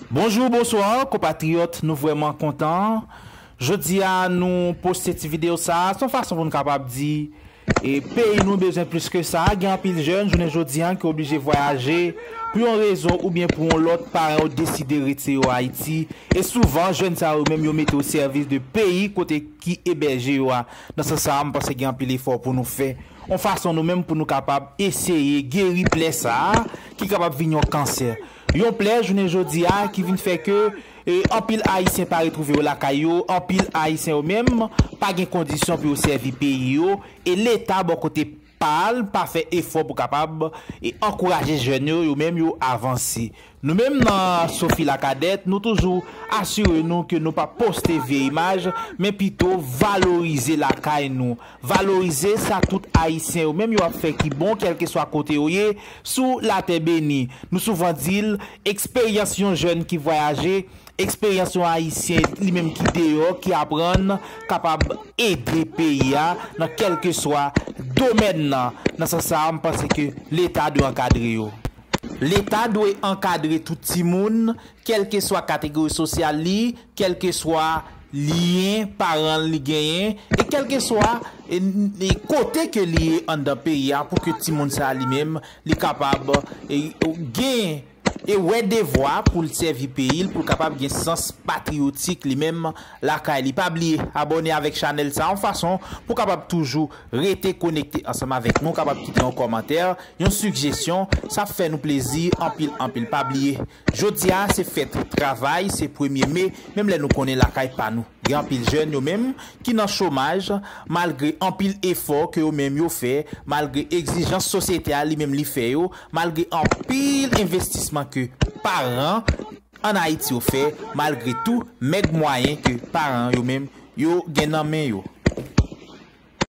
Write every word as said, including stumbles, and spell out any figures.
Bonjou, bonswa, konpatriyòt, nou vrèman kontan. Jodi a, nou poste ti videyo sa a, se yon fason pou nou kapab di, e peyi nou bezwen plis ke sa. Gen anpil jèn, jounen jodi a, ki oblije vwayaje pou yon rezon oubyen pou yon lòt, paran yo deside rete yo Ayiti. E souvan, jèn sa yo menm, yo mete o sèvis de peyi kote ki ebèje yo a. Nan sans sa a, m panse gen anpil efò pou nou fè. Yon fason nou menm pou nou kapab eseye geri plè sa a, ki kapab vin yon kansè. Yon plè, jounen jodi a, ki vin fè ke, e, anpil Ayisyen pa retwouve yo lakay yo, anpil Ayisyen yo menm pa gen kondisyon pou yo sèvi peyi yo, e Leta bò kote pa l pa fè efò pou kapab, e, ankouraje jèn yo, yo menm yo avanse. Nou menm nan Sophie Lacadette, nou toujou asire nou ke nou pa poste vye imaj, men pito valorize lakay nou. Valorize sa tout Ayisyen yo menm yo ap fè ki bon, kèlkeswa kote yo ye, sou latè beni. Nou souvan di l, eksperyans yon jèn ki vwayaje, eksperyans yon Ayisyen li menm ki deyò, ki aprann, kapab ede peyi a nan kèlkeswa domèn nan. Nan sans sa a, m panse ke Leta dwe ankadre yo. Leta dwe ankadre tout timoun, kèlkeswa kategori sosyal li, kèlkeswa lyen paran li genyen, e kèlkeswa, e, e kote ke li ye anndan peyi a, pou ke timoun sa a li menm, li kapab, e, gen, e wè devwa pou l sèvi peyi l, pou l kapab gen sans patriyotik li menm lakay li. Pa bliye abòne avèk chanèl sa a, yon fason pou kapab toujou rete konekte ansanm avèk nou, kapab kite yon kòmantè, yon sigjesyon, sa ap fè nou plezi anpil, anpil. Pa bliye, jodi a se fèt travay, se premye me, menm lè nou konnen lakay pa nou. Gen anpil jèn yo menm ki nan chomaj, malgre anpil efò ke yo menm yo fè, malgre egzijans sosyete a li menm li fè yo, malgre anpil envestisman ke paran ann Ayiti yo fè, malgre tou mèg mwayen ke paran yo menm yo gen nan men yo.